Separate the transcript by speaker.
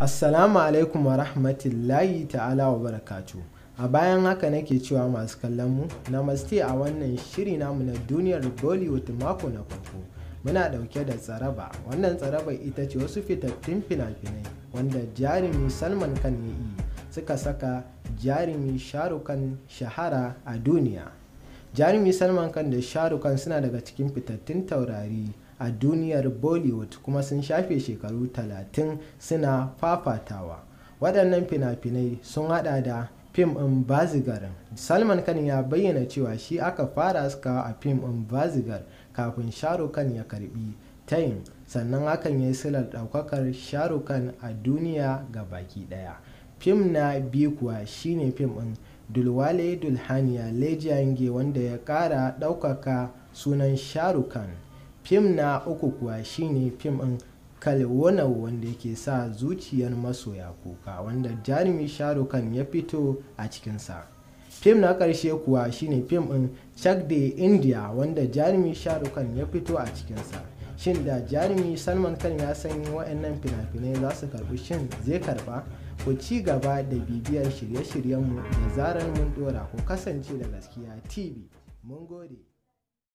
Speaker 1: Assalamu alaikum wa rahmatullahi ta'ala wa barakatu. A bayan haka nake cewa masu kallon mu, namaste a wannan shiri namu na duniyar Bollywood mako na farko. Muna ɗauke da tsaraba. Wannan tsaraba ita ce wasu fitattun fina-finai wanda jarumi Salman Khan ya yi suka saka jarumi Shahrukh Khan shahara a duniya. Jarumi Salman Khan da Shahrukh Khan suna daga cikin fitattun taurari a duniyar Bollywood kuma sun shafe shekaru 30 suna fafatawa. Waɗannan fina-finai sun haɗa da fim ɗin Bazigar. Salman Khan ya bayyana cewa shi aka fara haskawa a fim ɗin Bazigar kafin Shahrukh Khan ya karɓi tayin, sannan hakan ya yi silar ɗaukakar Shahrukh Khan a duniya baki ɗaya. Fim na biyu kuwa shine fim ɗin Dilwale Dulhania Le Jayenge wanda ya ƙara ɗaukaka sunan Shahrukh Khan. Fim na uku kuwa shine fim ɗin Kal Ho Naa Ho wanda yake sa zuciyar masoya kuka wanda jarumi Shahrukh Khan ya fito a cikinsa. Fim na ƙarshe kuwa shine fim ɗin Chak De India wanda jarumi Shahrukh Khan ya fito a cikinsa. Shin da jarumi Salman Khan ya san waɗannan fina-finai za su karɓu, shin zai karɓa? Ku ci gaba da bibiyar shirye-shiryenmu da zarar mun ɗora. Ku kasance da Gaskiya TV. Mun gode.